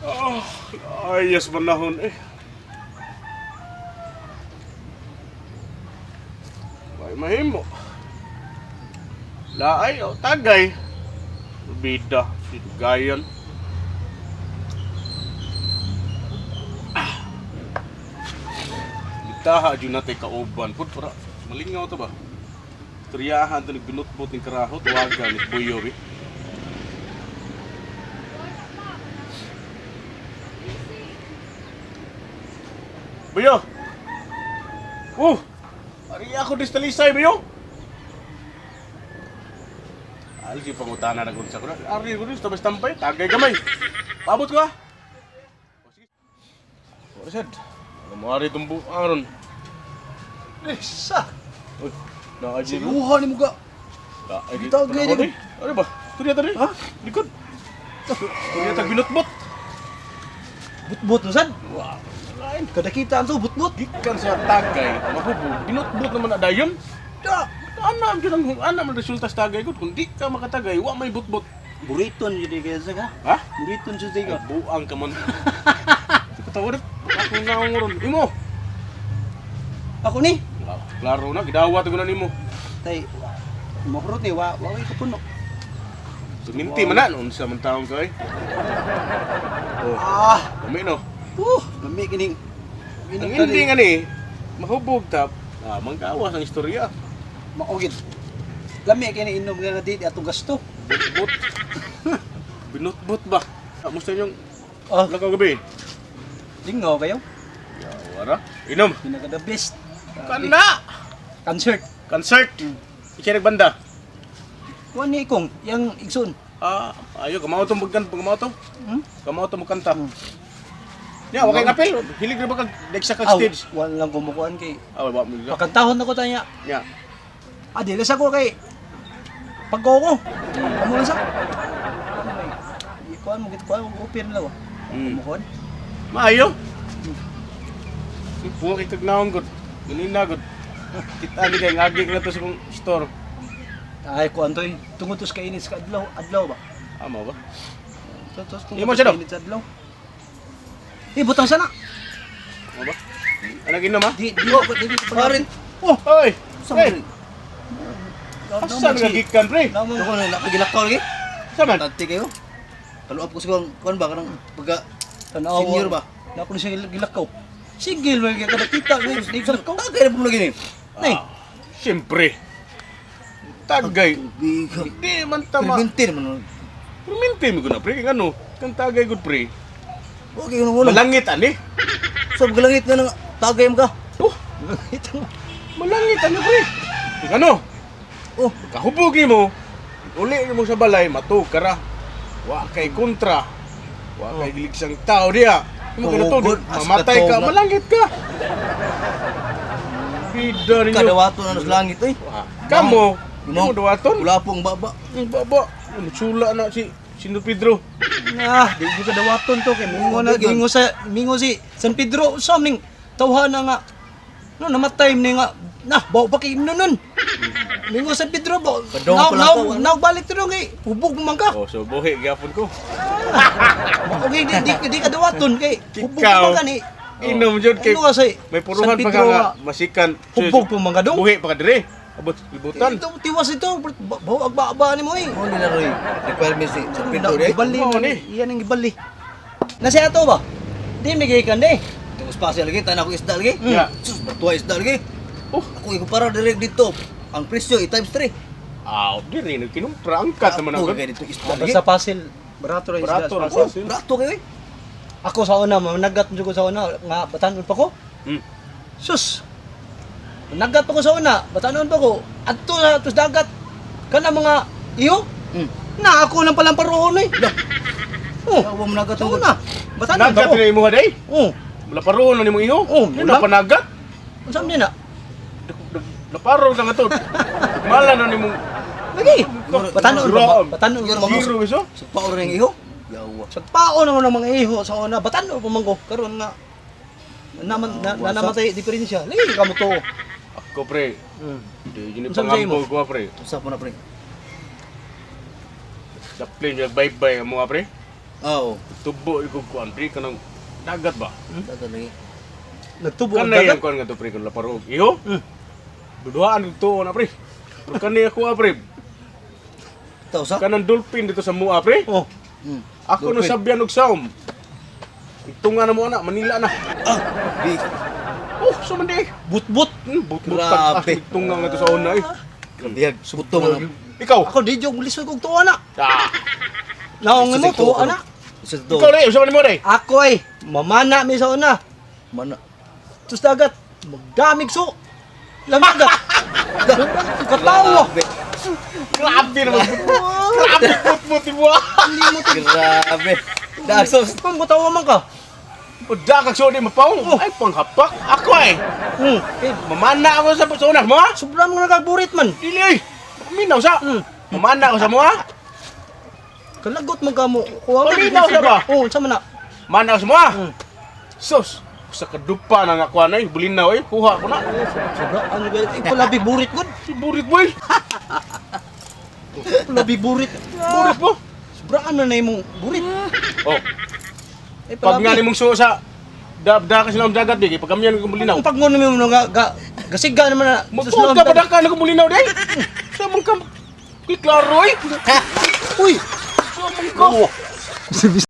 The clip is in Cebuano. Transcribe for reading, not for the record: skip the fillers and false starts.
Oh, ayos manahon eh. May mahimo. Laay o tagay. Bida, gayan. Ah. Bitaha jud natay kauban pud para malingaw to ba? Istoryahan to nagbinutbot ning karaho tuwagan ni Buyo bi. Buyo! Oh! Ari ako distalisay, Buyo! Algi pangutana na kung sa kuna. Ari ko dito, tambay tampay, tagay gamay. Paabot ko ah. O, sige. O, sad. Ano mo ari itong aron? Eh, sa. Uy, naadyo mo. Siluha ni mo ga. Tagay Tagay ni- Ano ba? Turya tari. Ha? Likod. Turya tag binutbot. Butbot no sad. Wow. Lain. Kada kita ang to butbot. Gikan sa tagay, mahubog. Binutbot naman na dayon. Da. Ana ang gyud ang ana man resulta sa tagay gud. Kung di ka makatagay, wa may butbot. Buriton jud kay sa ka. Ha? Buriton jud Ay, ka. buang ka man. Di ko tawad. Ako na ang ron. Imo. Ako ni. Klaro na gidawat ko na nimo. Tay mokrot ni wa wa ko puno. Suminti man na unsa man taong kay. Oh, Ah, dami no. lami kining Ang ending ani, mahubog tap. Ah, manggawas ang istorya. Maugid. Lami kini inom nga di atong gasto. Butbot. Binutbot ba? Ah, musta inyong Ah, lakaw gabi? lingaw kayo. Wara. Inom. Pinaka the best. Kana. Concert. Concert. Ikay nagbanda. Kuan ni ikong yang igsoon. Ah, ayo kamao tong magkan kamao to. Hmm? Kamao to magkanta. Ya, wa kay apel. Hilig ra ba kag next sa kag Aw, stage? wala lang kumukuan kay Ah, wa mo. pakantahon ako tanya. Ya. Ah, dili sa ko kay pagko ko. Amo lang sa. Kuan mo git kuan mo upir na ko. Mm. Mo kuan. Maayo. Puwa kay kag naong gud. Ganina gud. Kita ni kay ngagi na to sa kong store. Ay kuan toy, tungod to sa kainit sa adlaw, adlaw ba? Amo ba? To to tungod Imo sa siya, no? kainit sa adlaw. Eh, butang sana. Amo ba? Ano ginom ha? Di di ko di ko Parin. Oh, oy. Sa Hey, asa nga gikan pre? Ako na nakagilakaw lagi. Sa man? Tante kayo. Kaluap ko siguro kuan ba kanang pagka Tanaw. senior ba? Na ko siya gilakaw. Sigil man kada kita di gilakaw. Tagay na po lagi ni. Nay, Ah, Siyempre. Tagay. Biga. Di man tama. Perminti naman. Nun. Perminti mo gud na pre. Kay Ano? Kang tagay gud pre. Okay nung ulo. Malangit ani. Sa galangit nga nang tagay mo ka. Oh, malangit ani pre. Kay Ano? Oh, Kahubog mo. Uli mo sa balay, matug ka ra. Wa kay kontra. Wa kay giligsang tao diya. Mo kana to, Tuhod, as mamatay ka, katog na. malangit ka. Bida ninyo. kadawato na sa langit eh. Wa, Kamo, Imo. imo dawaton. Wala pong baba. Ang baba, ano, sula na si Sino Pedro. Ah, di ko kadawaton to kay mingo na Di gyud. mingo sa mingo si San Pedro sa ning tawhana nga. No namatay ni nga na baw pa kay nun nun. Mingo San Pedro ba. Kadong Naw pa lang naw to, ano? naw balik to kay hubog man ka. Oh, so buhi gyapon ko. Okay di di, di kadawaton kay hubog Ikaw. man ka ni. Inom jud kay Ano ka say? may puruhan San pa ka Pedro nga nga, masikan. Hubog pa man ka dong. Buhi pa ka dire. Abot libutan. Ito tiwas ito baw agba-aba ni mo eh. Mo nila roy requirements ni San Pedro eh. Gibali Oo, na ni. ni. Iyan ang gibali. Nasa ato ba? Di mi gikan di. Tungos pa siya lagi, tanan ko isda lagi. Ya. Sus, batuwa isda lagi. Oh. Ako ikumpara direct dito. Ang presyo i times 3. Ah, dire nagkinumpra angkat naman Ako ako. kay dito isda lagi. Basta pasil barato ra isda. Barato ra sa Pasil. pasil. Brato kayo eh. Ako sa una, managat jud ko sa una nga batanon pa ko. Sus. Managat pa ko sa una, batanon pa ko. Adto na ato sa dagat. Kana mga iyo. Na ako lang palang paroon eh. Oh, Wa mo nagat sa una. Batanon pa Nagat ko. na imo day. Oh, Wala paroon na nimo iho. Oh, Yun wala. na panagat. unsa man na? Naparo na nga to. Mala na nimo. Lagi. Batanon pa. Grabe. Batanon pa ko. Zero iso. Sa paor ning iho. Yawa. Sa pao na ng mga iho sa una, batanon pa man ko. Karon nga naman na, na, namatay diferensya. Lagi ka mo to. Ako pre. Di yun Unsa man sa imo? pangampo ko pre. Usa po na pre. Sa plane yung bye-bye ang mga pre. Oo. Tubo ikog kuan pre kanang dagat ba? Dagat lagi. Nagtubo ang Kanay dagat. ang kuan nga to pre kun laparog. Iho? Duduhaan kog tuo na pre. Pero kani ako ah, pre. Tao sa? Kanang dolphin dito sa mua pre. Oh, Ako no Dolphin. sabyan og saom. Itunga na mo ana, Manila na. Ah, bi. Oh, so man di. but-but. But-but tag Grabe. tunga nga to sa una eh. Grabe. Subuto man. Ikaw. Ako di jud lisod kog tuo na. Ah, Naong mo tuo na. Sa tuo. ikaw na, usa man mo day. Ako ay mamana mi sa una. Mana. Tus dagat, magdamig so. Lamaga. Katawa. Grabe. Grabe naman. Grabe put-put mo. Ah. Grabe. Dagsos. Kung katawa man ka. Uda kag so di mapaw. Ay panghapak ako ay. Eh, Mamana ako sa sa una mo. Ah. sobra mo nagkaburit man. Dili ay. Minaw sa. Mamana ako sa mo. Ah. Kalagot man ka mo. Kuha man. Paminaw na ba? Oo, unsa man na. Mana ako sa mo. Ah. Sus, sa kadupa na nga kuha na eh. Bulinaw eh. Kuha ko na. Sobra ano ba? Ikaw labi burit gud. Si Burit mo eh. Labi burit. Burit mo. Sobra ano na imong burit. Oh, Eh, pag nga nimong suo sa da da ka sila ang dagat di kay pagkamyan kong bulinaw. Ang pag mo nga ga gasiga naman na. Magtuod ka pa da ka na kong bulinaw di. Sa mong kam. Kay klaro eh. Uy, Sa mong ka.